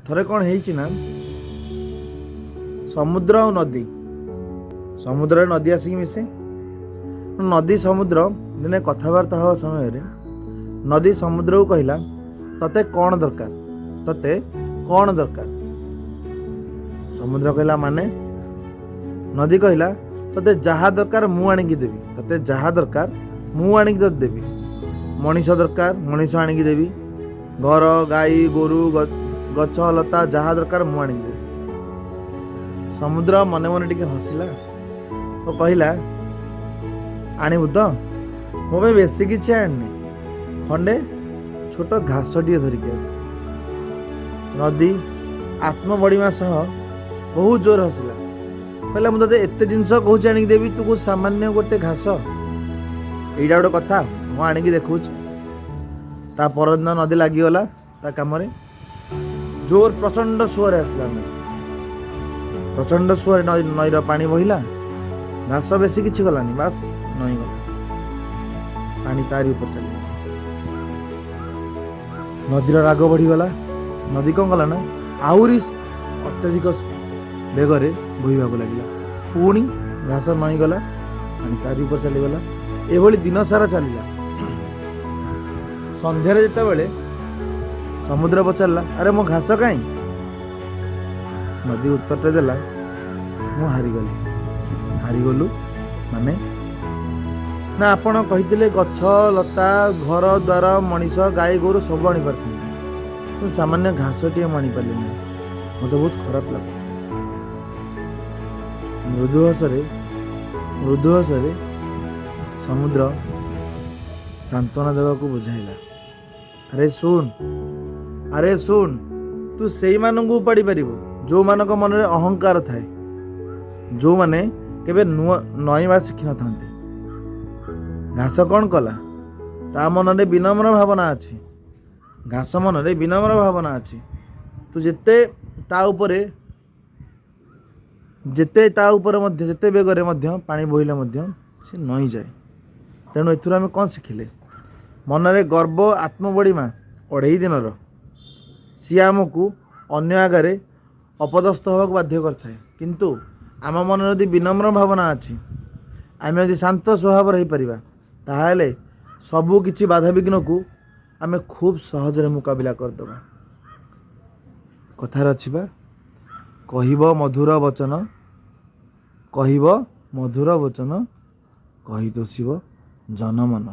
ଥରେ କ'ଣ ହେଇଛି ନା, ସମୁଦ୍ର ଆଉ ନଦୀ, ସମୁଦ୍ରରେ ନଦୀ ଆସିକି ମିଶେ। ନଦୀ ସମୁଦ୍ର ଦିନେ କଥାବାର୍ତ୍ତା ହେବା ସମୟରେ ନଦୀ ସମୁଦ୍ରକୁ କହିଲା, ତତେ କ'ଣ ଦରକାର? ତତେ କ'ଣ ଦରକାର? ସମୁଦ୍ର କହିଲା, ମାନେ? ନଦୀ କହିଲା, ତତେ ଯାହା ଦରକାର ମୁଁ ଆଣିକି ଦେବି। ତତେ ଯାହା ଦରକାର ମୁଁ ଆଣିକି ତତେ ଦେବି। ମଣିଷ ଦରକାର, ମଣିଷ ଆଣିକି ଦେବି। ଘର, ଗାଈ ଗୋରୁ, ଗଛ ଲତା ଯାହା ଦରକାର ମୁଁ ଆଣିକି ଦେବି। ସମୁଦ୍ର ମନେ ମନେ ଟିକେ ହସିଲା ଓ କହିଲା, ଆଣିବୁ ତ? ମୋ ପାଇଁ ବେଶୀ କିଛି ଆଣିନି, ଖଣ୍ଡେ ଛୋଟ ଘାସଟିଏ ଧରିକି ଆସ। ନଦୀ ଆତ୍ମବଡ଼ିମା ସହ ବହୁତ ଜୋର ହସିଲା। କହିଲା, ମୁଁ ତତେ ଏତେ ଜିନିଷ କହୁଛି ଆଣିକି ଦେବି, ତୁ କହୁଛୁ ସାମାନ୍ୟ ଗୋଟେ ଘାସ? ଏଇଟା ଗୋଟେ କଥା? ମୁଁ ଆଣିକି ଦେଖାଉଛି। ତା ପରଦିନ ନଦୀ ଲାଗିଗଲା ତା କାମରେ। ଜୋର ପ୍ରଚଣ୍ଡ ସୁଅରେ ଆସିଲା ନଈ। ପ୍ରଚଣ୍ଡ ସୁଅରେ ନଈର ପାଣି ବହିଲା। ଘାସ ବେଶୀ କିଛି ଗଲାନି, ବାସ୍ ନଈ ଗଲା, ପାଣି ତାରି ଉପରେ ଚାଲିଗଲା। ନଦୀର ରାଗ ବଢ଼ିଗଲା। ନଦୀ କ'ଣ କଲା ନା, ଆହୁରି ଅତ୍ୟଧିକ ବେଗରେ ବୋହିବାକୁ ଲାଗିଲା। ପୁଣି ଘାସ ନଇଁଗଲା, ପାଣି ତାରି ଉପରେ ଚାଲିଗଲା। ଏଭଳି ଦିନ ସାରା ଚାଲିଲା। ସନ୍ଧ୍ୟାରେ ଯେତେବେଳେ ସମୁଦ୍ର ପଚାରିଲା, ଆରେ ମୋ ଘାସ କାହିଁ? ନଦୀ ଉତ୍ତରଟା ଦେଲା, ମୁଁ ହାରିଗଲି। ହାରିଗଲୁ ମାନେ? ନା, ଆପଣ କହିଥିଲେ ଗଛ ଲତା, ଘର ଦ୍ୱାର, ମଣିଷ, ଗାଈ ଗୋରୁ ସବୁ ଆଣିପାରିଥାନ୍ତି, କିନ୍ତୁ ସାମାନ୍ୟ ଘାସଟିଏ ମୁଁ ଆଣିପାରିଲି ନାହିଁ। ମୋତେ ବହୁତ ଖରାପ ଲାଗୁଛି। ମୃଦୁ ହସରେ, ମୃଦୁ ହସରେ ସମୁଦ୍ର ସାନ୍ତ୍ୱନା ଦେବାକୁ ବୁଝାଇଲା, ଆରେ ଶୁଣ, ଆରେ ଶୁଣ, ତୁ ସେଇମାନଙ୍କୁ ଉପାଡ଼ି ପାରିବୁ ଯେଉଁମାନଙ୍କ ମନରେ ଅହଙ୍କାର ଥାଏ, ଯେଉଁମାନେ କେବେ ନୂଆ ନଇଁବା ଶିଖିନଥାନ୍ତି। ଘାସ କ'ଣ କଲା? ତା ମନରେ ବିନମ୍ର ଭାବନା ଅଛି। ଘାସ ମନରେ ବିନମ୍ର ଭାବନା ଅଛି। ତୁ ଯେତେ ତା ଉପରେ, ଯେତେ ତା ଉପରେ ମଧ୍ୟ, ଯେତେ ବେଗରେ ମଧ୍ୟ ପାଣି ବୋହିଲେ ମଧ୍ୟ ସେ ନଇଁଯାଏ। ତେଣୁ ଏଥିରୁ ଆମେ କ'ଣ ଶିଖିଲେ? ମନରେ ଗର୍ବ, ଆତ୍ମବଡ଼ିମା ଅଢ଼େଇ ଦିନର। ସିଏ ଆମକୁ ଅନ୍ୟ ଆଗରେ ଅପଦସ୍ଥ ହେବାକୁ ବାଧ୍ୟ କରିଥାଏ। କିନ୍ତୁ ଆମ ମନରେ ଯଦି ବିନମ୍ର ଭାବନା ଅଛି, ଆମେ ଯଦି ଶାନ୍ତ ସ୍ୱଭାବର ହେଇପାରିବା, ତାହେଲେ ସବୁ କିଛି ବାଧାବିଘ୍ନକୁ ଆମେ ଖୁବ୍ ସହଜରେ ମୁକାବିଲା କରିଦେବା। କଥାରେ ଅଛି ବା, କହିବ ମଧୁର ବଚନ, କହିବ ମଧୁର ବଚନ, କହି ତୋଷିବ ଜନମନ।